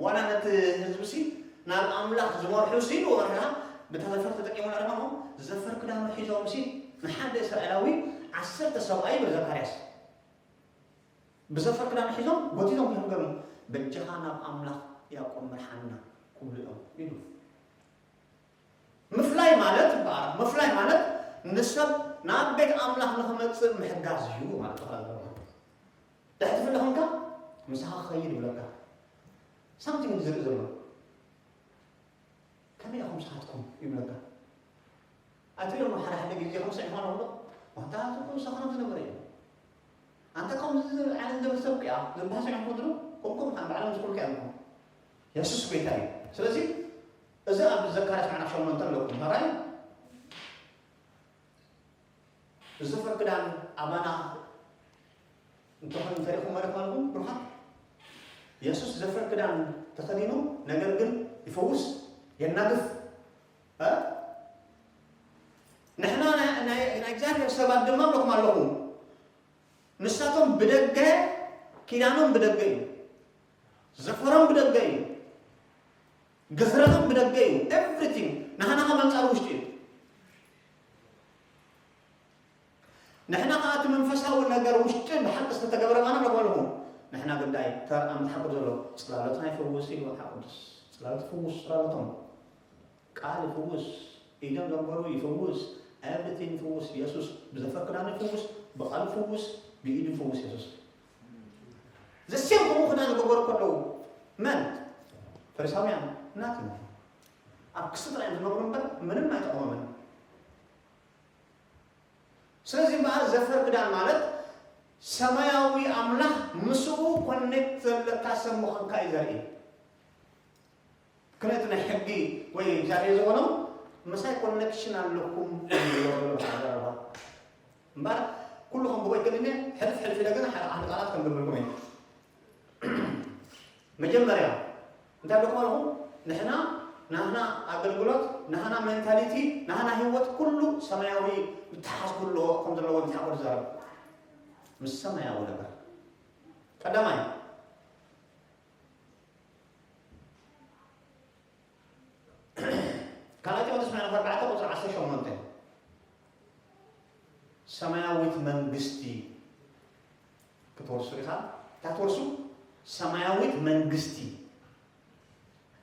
ዋላ ነቲ ህዝቢ ሲ ናብ ኣምላኽ ዝመርሑ ሲ ንወርሕና ብታ ዘፈር ተጠቂሞና ድማ ዘፈር ክዳኑ ሒዞም ሲ ንሓደ እስራኤላዊ ዓሰርተ ሰብኣይ ይብል ዘካርያስ። ብዘፈር ክዳን ሒዞም ጎቲዞም እዮም ገርሙ። በጃኻ ናብ ኣምላኽ ያዕቆብ ምርሓና ክብሉ እዮም ኢሉ። ምፍላይ ማለት ይበኣር። ምፍላይ ማለት ንሰብ ናብ ቤት ኣምላኽ ንኽመጽእ ምሕጋዝ እዩ ማለት ይበሃል። ድሕቲ ፍለ ኾንካ ምሳኻ ክኸይድ ይብለካ። ሳምቲንግ ዝርኢ ዘሎ ከመይ ኢኹም ሰዓትኩም ይብለካ። ኣትብሎም ሓደ ሓደ ግዜ ከም ስዕማ ነብሎ ዋንታ ኣትኩ ሰኽራም ዝነበረ እዩ። ኣንተ ከምዚ ዓይነት ዘበሰብክ እያ ዝበሃስ እዮም ክድሩ ኮምኮም ከም ባዕሎም ዝኩልክ እዮም። የሱስ ጎይታ እዩ። ስለዚ እዚ ኣብ ዘካርያስ ምዕራፍ ሸሞንተ ኣለኩም ታራይ ዝፈር ክዳን ኣባና እንተኾነ እንተሪኹም ማለት ማለት ብሩኻት የሱስ ዘፈር ክዳን ተኸዲኑ ነገር ግን ይፈውስ የናግፍ እ? ንሕና ናይ- ናይ ናይ እግዚኣብሔር ሰባት ድማ ብለኩም ኣለኹ። ንሳቶም ብደገ ኪዳኖም ብደገ እዩ፣ ዘፈሮም ብደገ እዩ፣ ግፍረቶም ብደገ እዩ። ኤቭሪቲንግ ናህና ካብ ኣንጻር ውሽጢ እዩ። ንሕና ከዓ እቲ መንፈሳዊ ነገር ውሽጢ ብሓቂ ዝተተገበረ ማና ንበልኹ። ንሕና ግዳይ ተር ኣምት ሓቁ ዘሎ ጽላሎትና ይፈውስ ኢሉ መጽሓፍ ቅዱስ። ጽላሎት ይፈውስ፣ ጽላሎቶም ቃል ይፍውስ፣ ኢዶም ዘንበሩ ይፍውስ፣ ኤቭሪቲንግ ይፍውስ። የሱስ ብዘፈር ክዳኑ ይፍውስ፣ ብቃሉ ይፍውስ፣ ብኢዱ ይፍውስ የሱስ። ዘሴም ከምኡ ክዳን ዝገበሩ ከለዉ መን? ፈሪሳውያን ናት። ኣብ ክስጥራ እዮም ዝነብሩ እምበር ምንም ኣይጠቕሞምን። ስለዚ እምበኣር ዘፈር ክዳን ማለት ሰማያዊ ኣምላኽ ምስኡ ኮኔክት ዘለካ ሰብ ምዃንካ እዩ ዘርኢ። ክነቲ ናይ ሕጊ ወይ እግዚኣብሔር ዝኾኖም ምሳይ ኮኔክሽን ኣለኩም ይብሎ ዘሎ ሓደ ኣረባ። እምበር ኩሉ ከም ብቆይ ክልነ ሕልፍ ሕልፍ ኢለ ግን ሓደ ዓንዲ ቃላት ከም ግብርኩም እዩ። መጀመርያ እንታይ ኣለኩም ኣለኹም? ንሕና ናህና ኣገልግሎት ናህና ሜንታሊቲ ናህና ህይወት ኩሉ ሰማያዊ ምትሓዝ ክህልዎ ከም ዘለዎ መጽሓፍ ቅዱስ ዘረብ ምስ ሰማያዊ ነገር ቀዳማይ ካልኣይ ጢሞቴዎስ ምዕራፍ ኣርባዕተ ቁፅሪ ዓሰርተ ሸሞንተ ሰማያዊት መንግስቲ ክትወርሱ ኢኻ። እንታይ ትወርሱ? ሰማያዊት መንግስቲ።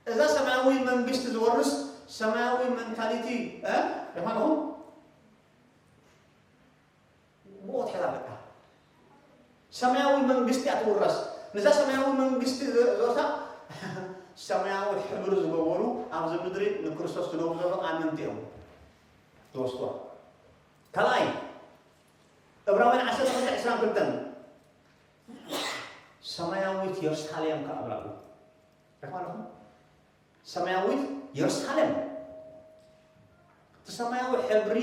እዛ ሰማያዊ መንግስቲ ዝወርስ ሰማያዊ መንታሊቲ እ? ደማኹም ብኡ ክትሕዛ ኣለካ። ሰማያዊ መንግስቲ እያ ትውረስ። ነዛ ሰማያዊ መንግስቲ ዘ- ዘውሳ ሰማያዊ ሕብሪ ዝገበሩ ኣብዚ ምድሪ ንክርስቶስ ዝነብሩ ዘለዉ ኣመንቲ እዮም ዝወስድዋ። ካልኣይ ዕብራውያን ዓሰርተ ክልተ ዕስራን ክልተን ሰማያዊት የሩሳሌም ከኣ ብላሉ ርኢኹም ኣለኹም። ሰማያዊት የሩሳሌም እቲ ሰማያዊ ሕብሪ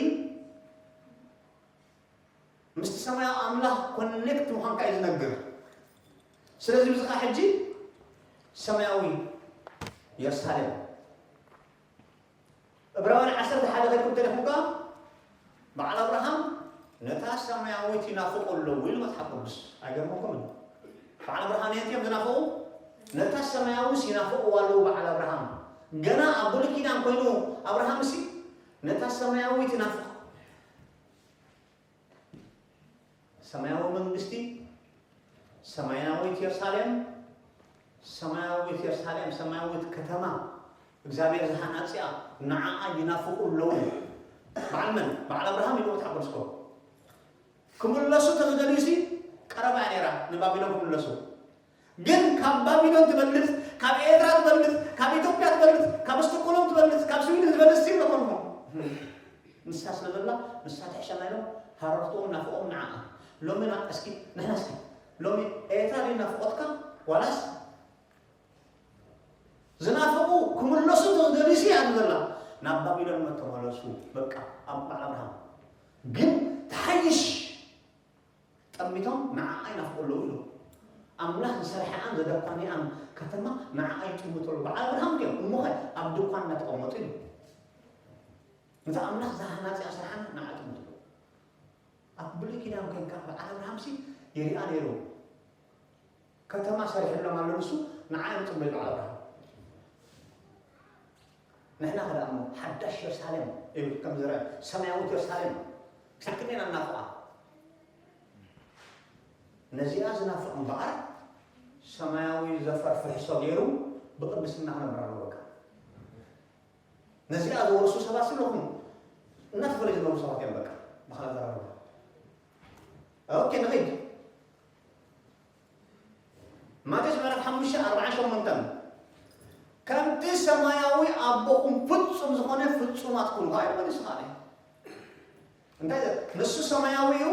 ምስቲ ሰማያዊ ኣምላኽ ኮኔክት ምዃንካ እዩ ዝነግር። ስለዚ ብዝኻ ሕጂ ሰማያዊ የሩሳሌም ዕብራውያን ዓሰርተ ሓደ ከድኩም ተደኹምካ በዓል ኣብርሃም ነታ ሰማያዊት ይናፍቁ ኣለዉ ኢሉ መጽሓፍ ቅዱስ። ኣይገርመኩምን? በዓል ኣብርሃም ነየት እዮም ዝናፍቑ? ነታ ሰማያዊስ ይናፍቑዋ ኣለዉ በዓል ኣብርሃም። ገና ኣብ ብሉይ ኪዳን ኮይኑ ኣብርሃም እሲ ነታ ሰማያዊት ይናፍቕ። ሰማያዊ መንግስቲ፣ ሰማያዊት የሩሳሌም፣ ሰማያዊት የሩሳሌም፣ ሰማያዊት ከተማ እግዚኣብሔር ዝሃናጽያ ንዓኣ ይናፍቑ ኣለዉ። በዓል መን? በዓል ኣብርሃም ኢሉ መጽሓፍ ቅዱስ እኮ። ክምለሱ ተዝደልዩሲ ቀረባ እያ ነይራ ንባቢሎን ክምለሱ። ግን ካብ ባቢሎን ትበልጽ፣ ካብ ኤርትራ ትበልጽ፣ ካብ ኢትዮጵያ ትበልጽ፣ ካብ ስቶኮሎም ትበልጽ፣ ካብ ስዊድን ዝበልጽ ሲም ነኾንኩም። ንሳ ስለ ዘላ ንሳ ትሕሸና ኢሎም ሃረርትኦም ናፍቖም ንዓኣ። ሎሚ ና እስኪ ንሕና እስኪ ሎሚ ኤርትራ ድዩ ናፍቖትካ ዋላስ ዝናፍቑ ክምለሱ ተዝደልዩሲ እያ ዘላ። ናብ ባቢሎን መተመለሱ በቃ ኣብ በዓል ኣብርሃም ግን ትሓይሽ ጠሚቶም ንዓኣ ይናፍቑ ኣለዉ ኢሉ። ኣምላኽ ዝሰርሐኣን ዘደኳኒኣን ከተማ ንዓኣ ይጥምቱ ኣለዉ። በዓል ኣብርሃም ድዮም እሞኸ ኣብ ድኳን እናተቐመጡ ኢሉ። ነቲ ኣምላኽ ዝሃናፅያ ስራሕና ንዓኣ ይጥምቱ ኣለዉ። ኣብ ብሉይ ኪዳን ኮይንካ በዓል ኣብርሃምሲ ይሪኣ ነይሩ። ከተማ ሰሪሕሎም ኣሎ ንሱ ንዓኣ ይምፅእ በዓል ኣብርሃም። ንሕና ከ ደኣ እሞ ሓዳሽ የሩሳሌም እዩ ከም ዝረአ ሰማያዊት የሩሳሌም ክሳብ ክንደይ ኢና ንናፍቓ። ነዚኣ ዝናፍቕ እምበኣር ሰማያዊ ዘፈር ፍሕሶ ገይሩ ብቅድስና ክነብር ኣለዎ። በቃ ነዚኣ ዝወርሱ ሰባት ስለኹም እናተፈለዩ ዝነብሩ ሰባት እዮም። በቃ ብኻልእ ኣዘራርባ ኦኬ ንኸይድ። ማቴዎስ ምዕራፍ ሓሙሽተ ኣርባዓን ሸሞንተን ከምቲ ሰማያዊ ኣቦኹም ፍጹም ዝኾነ ፍጹማት ኩኑ። እንታይ መሊሱ ካለ እንታይ ንሱ ሰማያዊ እዩ።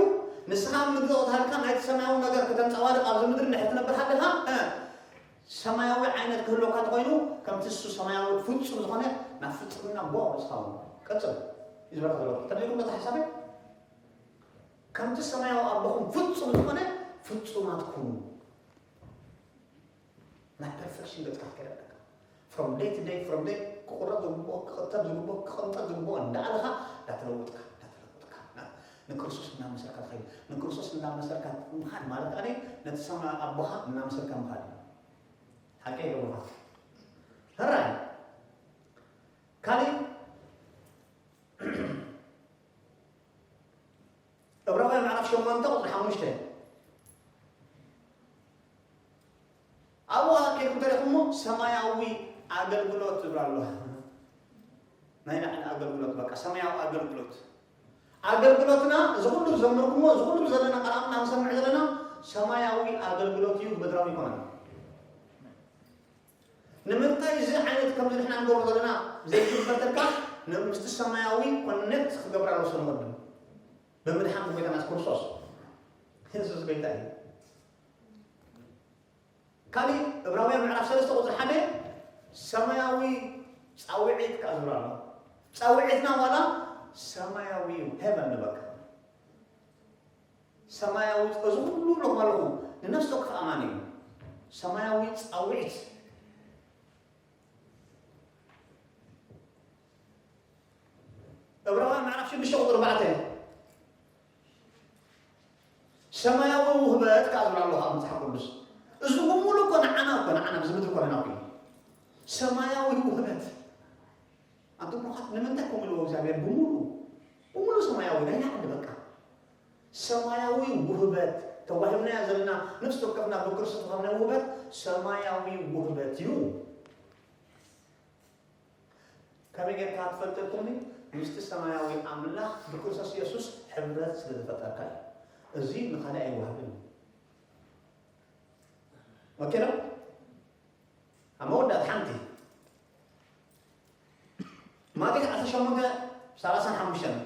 ንስኻ ኣብ ምድሪ ተሃልካ ናይቲ ሰማያዊ ነገር ከተንጸባርቕ ኣብዚ ምድሪ እንድሕር ትነብር ሃለኻ ሰማያዊ ዓይነት ክህልወካ ተኾይኑ ከምቲ እሱ ሰማያዊ ፍጹም ዝኾነ ናብ ፍጹምና ቦ ስኻውን ቀጽል ይዝበርካ ዘሎ ተደሊኩም ነቲ ሓሳበይ ከምቲ ሰማያዊ ኣቦኹም ፍጹም ዝኾነ ፍጹማት ኩኑ። ናብ ፐርፌክሽን ገጽካ ክትከይድ ኣለካ። From day to day from day ክቁረጽ ዝግብኦ ክኽተብ ዝግብኦ ክቕንጠጥ ዝግብኦ እንዳኣለኻ እንዳተለወጥካ እንዳተለወጥካ ንክርስቶስ እንዳመሰልካ ትኸይድ። ንክርስቶስ እንዳመሰልካ ምኻድ ማለት ኣነ ነቲ ሰማያዊ ኣቦኻ እናመሰልካ ምኻድ እዩ። ሓቂ ይገብሩኻ። ሕራይ ካሊእ እብራውያን ምዕራፍ ሸሞንተ ቁፅሪ ሓሙሽተ ኣብኡ ከይኩም ተሪኹሞ ሰማያዊ ኣገልግሎት ዝብላ ኣሎ። ናይ ላዕሊ ኣገልግሎት በቃ ሰማያዊ ኣገልግሎት ኣገልግሎትና እዚ ኩሉ ዝዘመርኩሞ እዚ ኩሉ ዘለና ቃል ኣምላኽ ንሰምዕ ዘለና ሰማያዊ ኣገልግሎት እዩ፣ ምድራዊ ይኮነን። ንምንታይ እዚ ዓይነት ከምዚ ንሕና ንገብሮ ዘለና ዘይግበተልካ ምስቲ ሰማያዊ ኮኔክት ክገብር ኣለዎ ንቕድም ብምድሓን ብጎይታና የሱስ ክርስቶስ። የሱስ ጎይታ እዩ። ካሊእ እብራውያን ምዕራፍ ሰለስተ ቁፅሪ ሓደ ሰማያዊ ፃውዒት ከዓ ዝብሎ ኣሎ። ፃውዒትና ዋላ ሰማያዊ እዩ፣ ሄቨን ንበካ ሰማያዊ እዚ ኩሉ ንኽመልኹ ንነፍሲ ወከፍ ኣማኒ እዩ። ሰማያዊ ፃውዒት እብራውያን ምዕራፍ ሽዱሽተ ቁፅሪ ኣርባዕተ ሰማያዊ ውህበት ከዓ ዝብላ ኣለዎ ኣብ መፅሓፍ ቅዱስ። እዚ ብምሉ እኮ ንዓና እኮ ንዓና ብዚ ምድሪ እኮ ነናውሪ ሰማያዊ ውህበት ኣንተ ብሩኻት ንምንታይ ከምኡ ኢልዎ እግዚኣብሔር ብምሉ ብምሉ ሰማያዊ ናይ ዓዲ በቃ ሰማያዊ ውህበት ተዋሂብናያ ዘለና ነፍሲ ወከፍና ብክርስቶስ ተዋሂብናዮ ውህበት ሰማያዊ ውህበት እዩ። ከመይ ጌርካ ትፈልጠልኩምኒ? ምስቲ ሰማያዊ ኣምላኽ ብክርስቶስ የሱስ ሕብረት ስለ ዝፈጠርካ እዩ። እዚ ንኻልእ ኣይወሃብን እዩ። ኦኬ ነው? ኣብ መወዳእታ ሓንቲ ማቴዎስ ዓሰርተ ሸሞንተ ሰላሳን ሓሙሽተን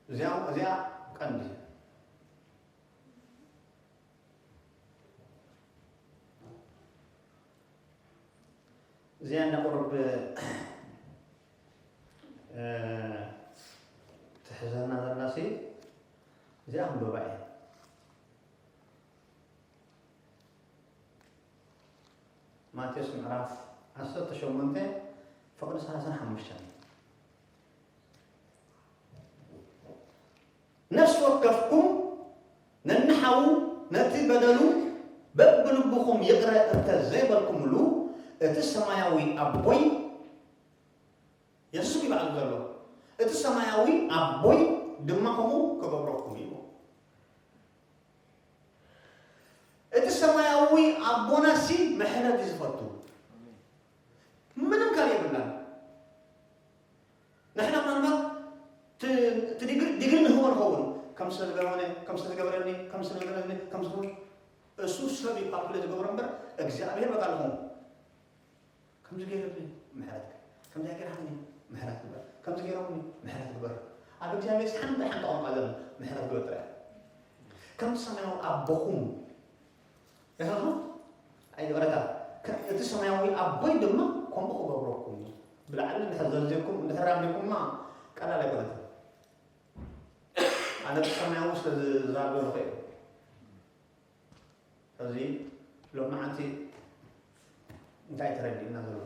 እዚኣ እዚኣ ቀንዲ እዚኣ እንዳ ቁሩብ ትሕዘና ዘላሲ እዚኣ ክንበባ እየ። ማቴዎስ ምዕራፍ ዓሰርተ ሸሞንተ ፍቕዲ ሰላሳን ሓሙሽተን ነፍሲ ወከፍኩም ነንሓዉ ነቲ በደሉ በብልብኹም ይቕረ እንተ ዘይበልኩምሉ እቲ ሰማያዊ ኣቦይ የሱስ እዩ ባዕሉ ዘሎ እቲ ሰማያዊ ኣቦይ ድማ ከምኡ ክገብረኩም እዩ። እቲ ሰማያዊ ኣቦናሲ ምሕረት እዩ ዝፈቱ። ምንም ካልእ የብላን። ንሕና ምናልባት ዲግሪ ንህቦ ንኸውን ከም ስለዝገበረኒ ከም ስለዝገበረኒ ከም ስለዝገበረኒ ከም ዝኸውን እሱ ሰብ ይባል ክለ ዝገብሮ እምበር እግዚኣብሔር በቃ ኣለኹም ከምዚ ገይረኒ ምሕረት ግበር፣ ከምዚ ገይራኒ ምሕረት ግበር፣ ከምዚ ገይሮምኒ ምሕረት ግበር። ኣብ እግዚኣብሔር ሓንቲ ሓንቲ ቋንቋ ዘሎ ምሕረት ግበር ጥራይ። ከምቲ ሰማያዊ ኣቦኹም ይኸኹ ኣይቅረታ እቲ ሰማያዊ ኣቦይ ድማ ከምኡ ክገብረኩም እዩ። ብላዕሊ እንድሕር ዘዝየኩም እንድሕር ኣቢልኩማ ቀላል ኣይኮነትን። ኣነ እቲ ሰማያዊ ስለ ዝዛርበ ንኽእል እዚ ሎማዓንቲ እንታይ ተረዲእና ዘሎ